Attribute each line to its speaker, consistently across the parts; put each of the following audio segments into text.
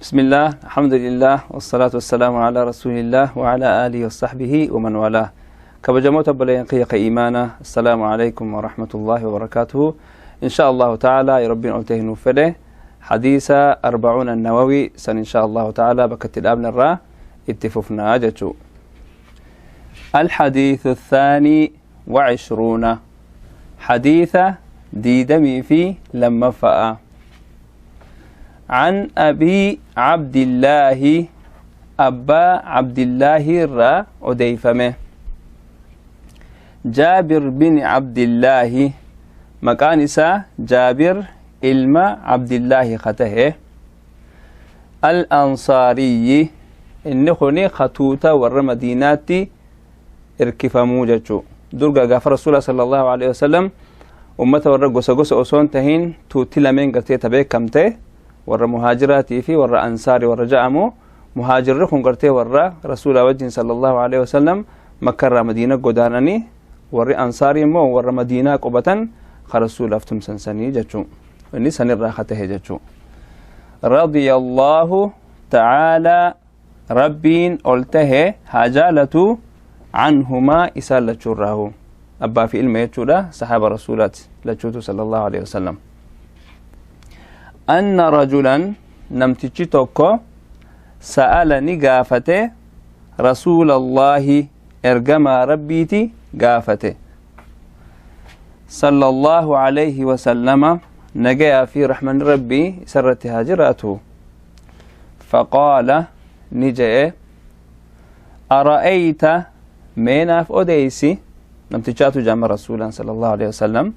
Speaker 1: بسم الله، الحمد لله، والصلاة والسلام على رسول الله وعلى آله وصحبه ومن والاه. Kabajamoota obboleeyyan kiyya ka iimaana، السلام عليكم ورحمة الله وبركاته. إن شاء الله تعالى ربين oltee nuuf fedhe حديث أربعون النووي san إن شاء الله تعالى bakka itti dhaabne irraa itti fufnaa jechuu. الحديث الثاني وعشرون، حديث 22ffaa. عن أبي عبد الله، أبا عبد الله irraa odeeyfame، جابر بن عبد الله، maqaan isaa Jaabir ilma Abdillaahi ka tahe، الأنصاري، inni kuni katuuta warra Madiinaatti irkifamuu jechuu. Durga gaafa Rasuula صلى الله عليه وسلم ummata warra gosa gosa osoon tahin tuutti lameen gartee ta beekamte warra Muhaajiraatii fi warra Ansaarii warra ja'amu. Muhaajirri kun gartee warra Rasuula wajjin صلى الله عليه وسلم Makkarraa Madiina godaananii, warri Ansaarii immoo warra Madiinaa qubatan ka Rasuulaaf tumsansanii jechuu. Inni sanirraa ka tahe jechuu. رضي الله تعالى، Rabbiin ol tahe haa jaalatu، عنهما، isaan lachuurraahu, abbaa fi ilma jechuudha, saxaaba Rasuulaati lachuutu صلى الله عليه وسلم. أن رجلا، namtichi tokko، سأل، ni gaafate، رسول الله، ergamaa Rabbiiti gaafate، صلى الله عليه وسلم، nagayaa fi raxmanni Rabbii isarratti haa jiraatu. فقال، ni je'e: أرأيت، meenaaf odeysi, namtichaatu jaama Rasuulaan صلى الله عليه وسلم،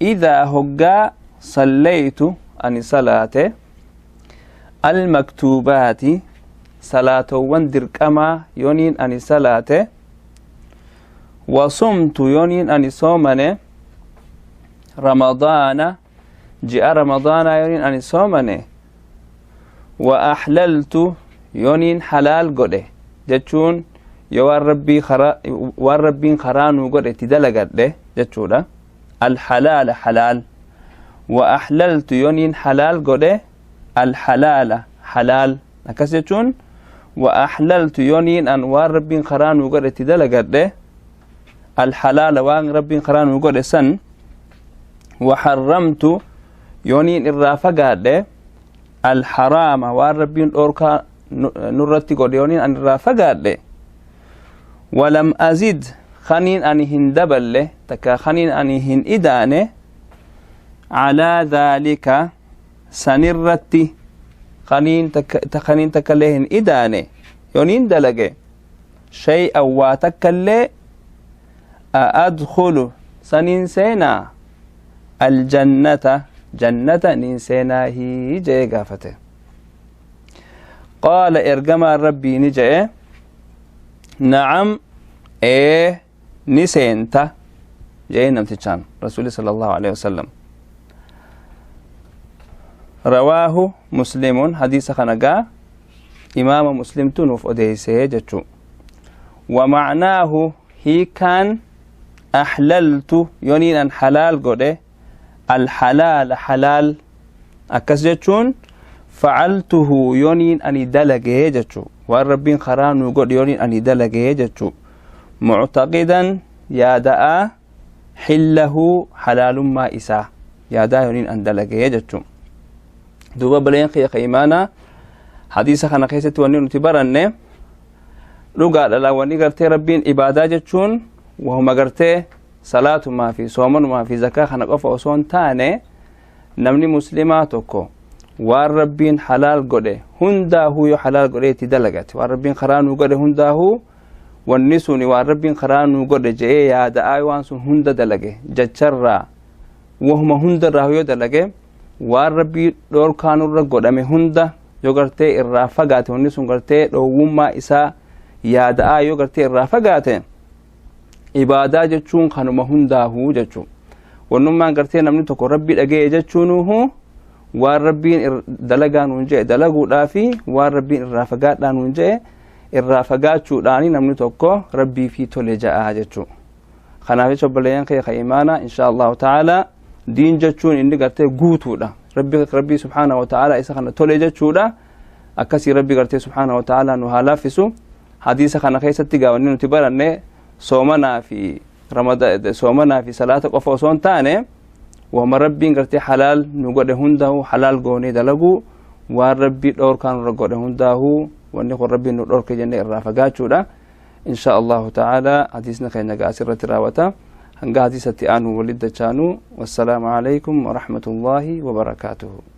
Speaker 1: إذا، hoggaa، صليت، ani salaate، المكتوبات، salaatowwan dirqamaa yooniin ani salaate، وصمت، yooniin ani soomane، رمضان، ji'a Ramadaanaa yooniin ani soomane، وأحللت، yooniin halaal godhe jechuun yoo waan Rabbiin karaa nuu godhe itti dalagadhe jechuudha. الحلال halaal. وأحللت، yooniin halaal godhe، الحلال halaal akkas jechuun، وأحللت، yooniin an waan Rabbiin karaa nuu godhe itti dalagadhe، الحلال waan Rabbiin karaa nuu godhe san، وحرمت، yooniin irraa fagaadhe، الحرام، waan Rabbiin dhoorkaa nurratti godhe yooniin an irraa fagaadhe، ولم أزد، kaniin ani hin daballe takka kaniin ani hin idaane، على ذلك، sanirratti kaniin takkallee hin idaane yooniin dalage، شيئا، waa takkallee، أأدخل، saniin seenaa، الجنة، jannata nin seenaahii jee gaafate. قال، ergamaan Rabbii ni je'e: نعم، ee, ni seenta jee namtichaan Rasuli صلى الله عليه وسلم. رواه مسلم. Hadiisa kana gaa imaama Muslimtu nuuf odeeysee jechuu. ومعناه، hiikaan أحللت، yooniin an halaal godhe، الحلال halaal akkas jechuun، فعلته، yooniin ani dalagee jechuu, waan Rabbiin karaa nuu godhe yooniin ani dalagee jechuu، معتقدا، yaada'a، حله، halaalummaa isaa yaadaa yooniin an dalagee jechuu. Duuba baleen kiyya ka imaanaa, hadiisa kana keessatti wanni nuti baranne dhugaadha. Wanni gartee Rabbiin ibaadaa jechuun wahuma gartee salaatumaa fi soomanumaa fi zakaa kana qofa osoo hin taane, namni Muslimaa tokko waan Rabbiin halaal godhe hundaahuu yoo halaal godhe itti dalagate, waan Rabbiin karaa nuu godhe hundaahuu, wanni sun waan Rabbiin karaa nuu godhe je'ee yaada'aa waan sun hunda dalage, jecharraa wahuma hundarraa yoo dalage, waan Rabbii dhoorkaa nurra godhame hunda yoo gartee irraa fagaate, wanni sun gartee dhoowwummaa isaa yaada'aa yoo gartee irraa fagaate, ibaadaa jechuun kanuma hundaahuu jechuu. Wannummaan gartee namni tokko Rabbii dhaga'e jechuunuhu waan Rabbiin dalagaa nuun jedhe dalaguudhaa fi waan Rabbiin irraa fagaadhaa nuun jedhe irraa fagaachuudhaani namni tokko Rabbii fi tole ja'aa jechuu. Kanaaf jecha obboleeyyan kee ka imaana, إن شاء الله تعالى diin jechuun inni gartee guutuudha. Rabbii سبحانه وتعالى isa kana tole jechuudha. Akkasii Rabbi gartee subhaanahu wa ta'aalaa nu haa laaffisu. Hadiisa kana keessatti gaa wanni nuti baranne soomanaa fi soomanaa fi salaata qofa osoo hin taane, wama Rabbiin gartee halaal nu godhe hundaa'u halaal goonee dalaguu, waan Rabbii dhoorkaa nurra godhe hundaa'u wanni kun Rabbiin nu dhoorke jennee irraa fagaachuudha. Insha Allahu ta'ala hadiisni keenya gaa asirratti raawwata. Hanga hadiisatti aanu walitti dachaanu, wassalaamu alaikum warahmatullaahi wabarakaatuhu.